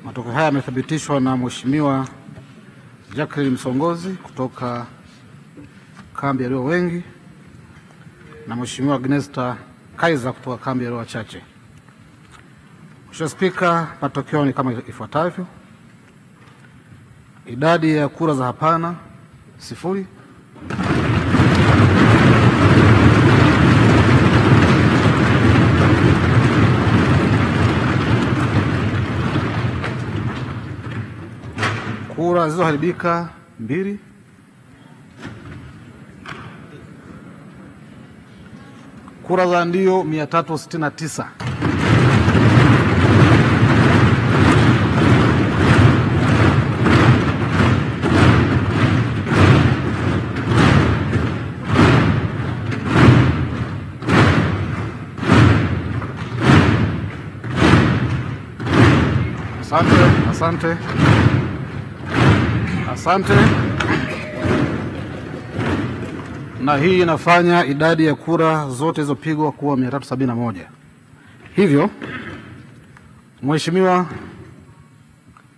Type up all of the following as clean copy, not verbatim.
Matokeo haya yamethibitishwa na Mheshimiwa Jacqueline Msongozi kutoka kambi ya walio wengi na Mheshimiwa Agnesta Kaiser kutoka kambi ya walio wachache. Mheshimiwa Spika, matokeo ni kama ifuatavyo. Idadi ya kura za hapana 0. Kura zilizoharibika 2. Kura za ndio 369. Asante, asante. Asante. Na hii inafanya idadi ya kura zote zilizopigwa kuwa 371. Hivyo Mheshimiwa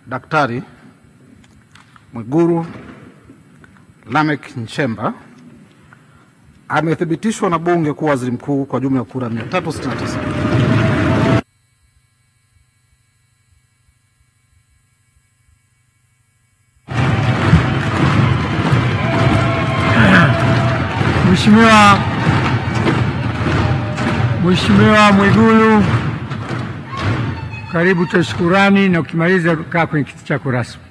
Daktari Mwigulu Lameck Nchemba amethibitishwa na Bunge kuwa Waziri Mkuu kwa jumla ya kura 369. Mheshimiwa Mwigulu, karibu tuwe shukurani, na ukimaliza kaa kwenye kiti chako rasmi.